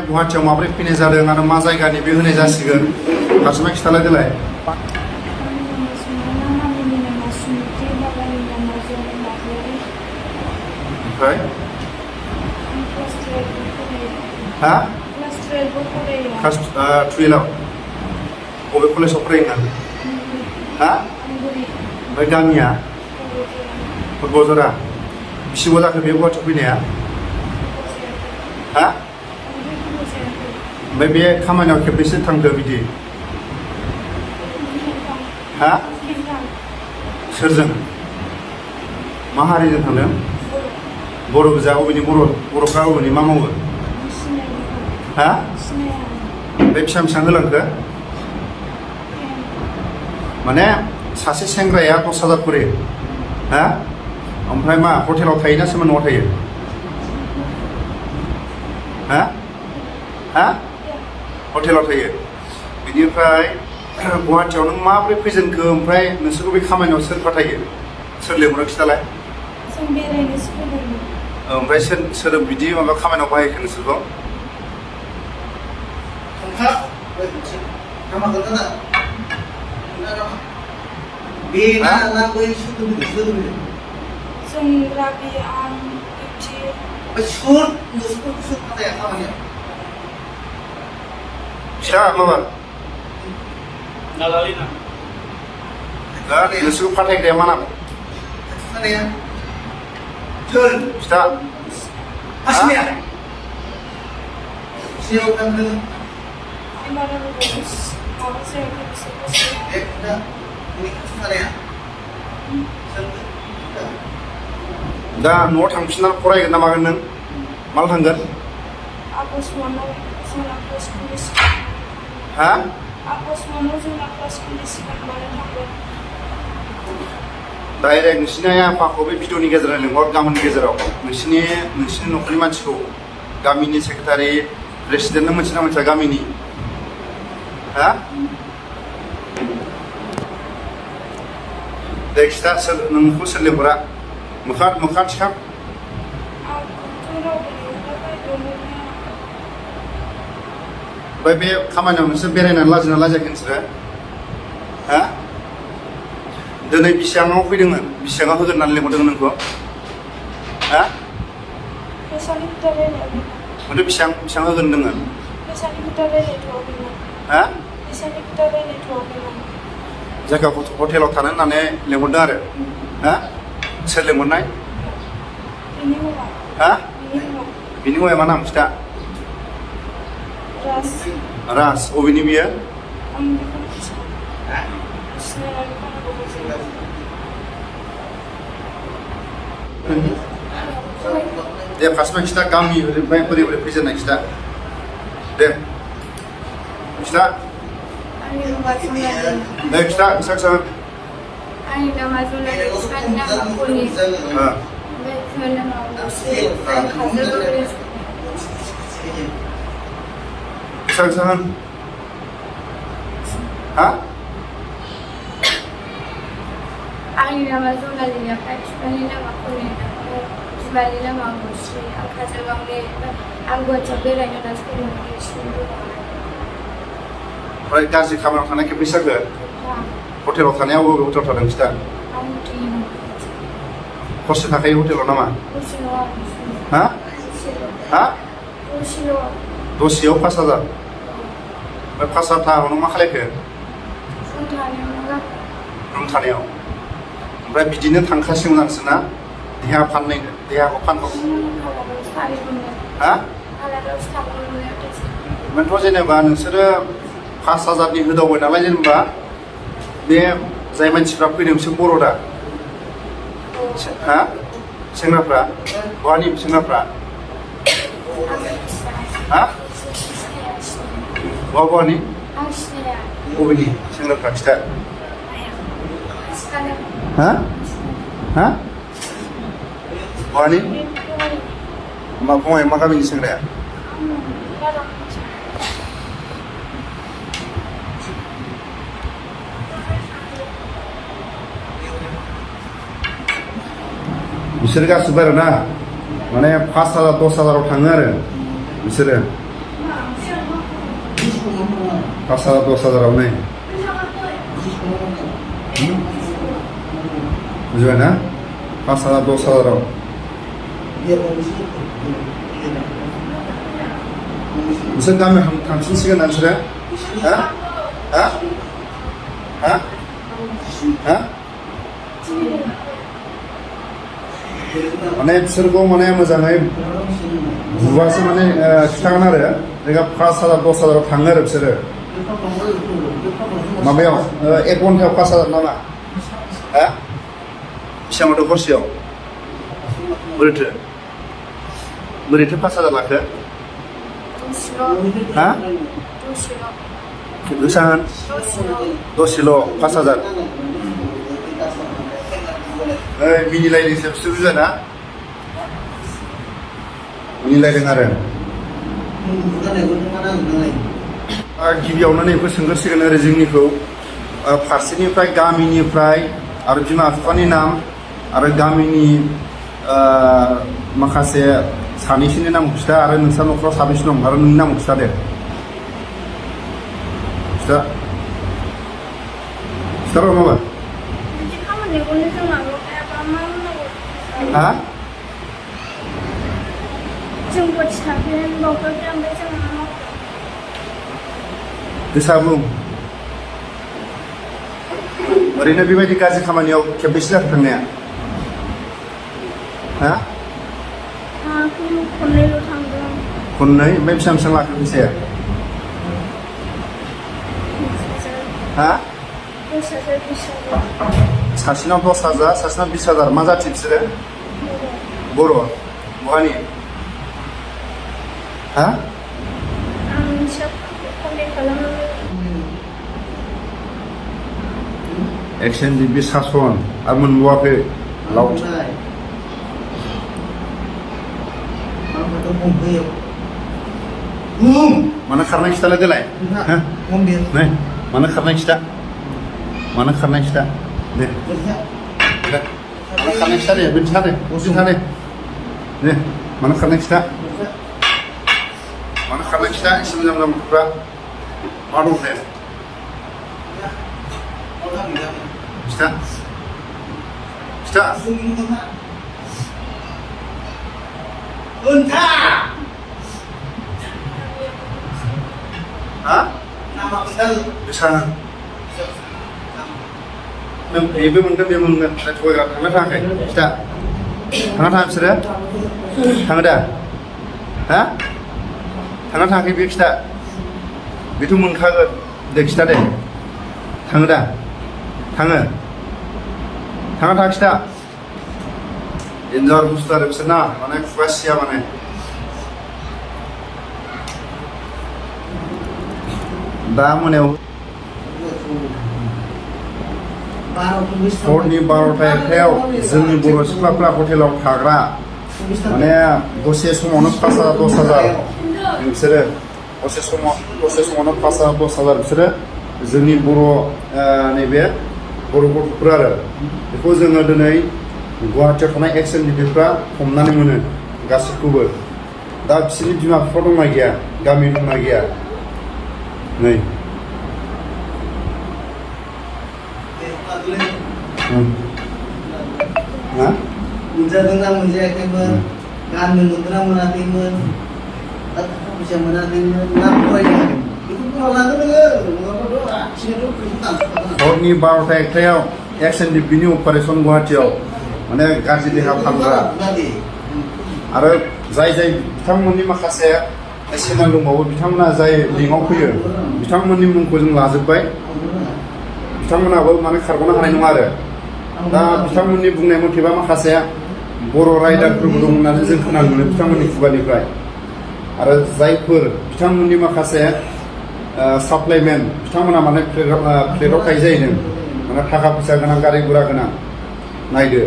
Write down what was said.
गुवाहाटीयाव माबोरै फैनाय जादों आरो मा जायगानि बे होनाय जासिगोन फारसेमा खिथालाय देलाय ओमफ्राय हा क्लास 12 बबे कलेजाव फरायो हा ओमफ्राय गामिया फुटबलजरा बेसेबां जाखो बे गुवाहाटीयाव फैनाया हा ओमफ्राय बे खामानियाव खेबबेसे थांखो बिदि हा सोरजों मा हारिजों थांदों बर' गोजा अबेनि बर'फ्रा अबेनि मा मावो हा बे बेसेबां होलांखो माने सासे सेंग्राया 10,000 खरि हा ओमफ्राय मा हटेलाव थायोना सोरबा न'आव थायो हा हा हटेलाव थायो बिनिफ्राय गुवाहाटीयाव नों माबोरै फैजेनखो ओमफ्राय नोंसोरखौ बे खामानियाव सोर फाथायो सोर लेंहरो खिथालाय ओमफ्राय सोर बिदि माबा खामानियाव बाहायखो नोंसोरखौ फिसा माबा नोंसोरखौ फाथायग्राया मा नाम फिथा दा न'आव थांफिनना फरायगोन ना मागोन नों माला थांगोन हा डाइरेक्ट नोंसिनि आइ आफाखौ बे भिडिअनि गेजेराव लिंहर गाबोननि गेजेराव नोंसिनि न'खरनि मानसिखौ गामिनि सेक्रेटारि प्रेसिडेन्ट नों मोनथिना मोनथिया गामिनि हा दे खिथा सोर नोंखौ सोर लेंहरा मोखा थिखां ओमफ्राय बे खामानियाव नोंसोर बेरायनानै लाजिना लाजियाखै नोंसोरो हा दिनै बेसेबाङाव फैदोंमोन बेसेबाङाव होगोन होननानै लेंहरदोंमोन नोंखौ हा माथो बेसेबां होगोन होनदोंमोन हा जायगायाव हटेलाव थानो होननानै लेंहरदों आरो हा सोर लेंहरनाय हा बिनि हौवाया मा नाम खिथा राज अबेनि बियो दे फार्स्टमा खिथा गामि ओरैनिफ्राय बोरै फैजेननाय खिथा दे खिथा दे खिथा आंनि नामा जुनालि बिफानि नामा कलि ओमफ्राय नामा बेसेबां हा आंनि नामा जुनालि ओमफ्राय बिफानि नामा कलि बिमानि नामा मुस्रि आं काजलगावनि आं गुवाहाटीयाव बेरायनो होनना सोलोंगासिनो दङ ओमफ्राय गाज्रि खामानियाव थानाय खेबनै जाखो हटेलाव थानायाव बबे हटेलाव थादों खिथा हरसे थाखायो हटेलाव नामा हा हा दसेयाव 5,000 ओमफ्राय 5,000 थाखाखौ नों मा खालायखो रुम थानायाव ओमफ्राय बिदिनो थांखासिगोन नोंसोरना देहाखौ फानबाव हा ओमफ्रायथ' जेनेबा नोंसोरो 5,000नि होदावबाय नालाय जेनेबा बे जाय मानसिफ्रा फैदों बिसोर बर' दा हा सेंग्राफ्रा बहानि सेंग्राफ्रा हा बहानि बबेनि सेंग्राफ्रा खिथा हा हा बहानि मा फंबाय मा गामिनि सेंग्राया बिसोर गासिबो आरो ना माने 5,000 10,000 थाङो आरो बिसोरो 5,000 10,000 आवनो बुझिबाय ना 5,000 10,000 आव नोंसोर गामियाव थांफिनसिगोन ना नोंसोरो हा हा हा हा माने बिसोरखौ माने मोजाङै बुबासो माने खिथागोन आरो जायगा 5,000 10,000 आव थाङो आरो बिसोरो माबायाव 1 घन्टायाव 5,000 नामा हा बेसेबांथो हरसेयाव बोरैथो 5,000 लाखो हा बेसेबां दसेल' 5,000 मिनिलायदोंसो बिसोर बुझाना मिनिलायदों आरो गिबियावनो नैखौ सोंगोरसिगोन आरो जोंनिखौ फारसेनिफ्राय गामिनिफ्राय आरो बिमा बिफानि नाम आरो गामिनि माखासे सानैसोनि नामखौ खिथा आरो नोंस्रा न'खराव साबेसे दं आरो नोंनि नामखौ खिथा दे खिथार' माबा हा गोसा बुं ओरैनो बेबायदि गाज्रि खामानियाव खेबबेसे जाखो थांनाया हा खननैल' थांदों खननै ओमफ्राय बेसेबां लाखो फैसाया हा 10,000 20,000 सासेनाव 10,000 सासेनाव 20,000 मा जाथि बिसोरो बर' बहानि हा एक्सन डिबि सासन आरो मोनबावाखै लावथि मानो खारनाय खिथालाय देलाय नै मानो खारनाय खिथा दे मानो खारनाय खिथा दे बिदिथा दे मानो खारनाय खिथा एसे मोजां मोजां गथ'फ्रा मा दं दे खिथा हा गोसा नों बेबो मोनगोन बे मोनगोन थगायग्रा थांना थाङाखै खिथा थाङा बिसोरो थाङो दा हा थाङा थाङाखै बे खिथा बेथ' मोनखागोन दे खिथा दे थाङो दा थाङा खिथा डेन्जार बुस्थु आरो बिसोर ना माने खुगा सिया माने दा मोनायाव हरनि 12टा 1टायाव जोंनि बर' सिख्लाफ्रा हटेलाव थाग्रा माने दसे समावनो 5,000 10,000 बिसोरो दसे समावनो 5,000 10,000 बिसोरो जोंनि बर' नैबे बर' गथ'फोर आरो बेखौ जोङो दिनै गुवाहाटियाव थानाय एक्सन डिबिफ्रा हमनानै मोनो गासैखौबो दा बिसोरनि बिमा बिफा दंना गैया गामि दंना गैया नै मोनजादोंना मोनजायाखैमोन गाननो मोनदोंना मोनाखैमोन थाखा फैसा मोनाखैमोन ना फरायनांगोन बेखौ हरनि 12टा 1टायाव एक्सन डिबिनि अपारेसन गुवाहाटियाव माने गाज्रि देहा फाहामग्रा आरो जाय बिथांमोननि माखासे चेनेल दंबावो बिथांमोना जाय लिंकआव फैयो बिथांमोननि मुंखौ जों लाजोब्बाय बिथांमोनाबो माने खारग'नो हानाय नङा आरो दा बिथांमोननि बुंनाय मथेबा माखासे बर' राइडारफोरबो दं होननानै जों खोनानो मोनो बिथांमोननि खुगानिफ्राय आरो जायफोर बिथांमोननि माखासे साप्लाइमेन बिथांमोना माने फ्लेटआव थायो जाहैदों माने थाखा फैसा गोनां गारि गुरा गोनां नायदो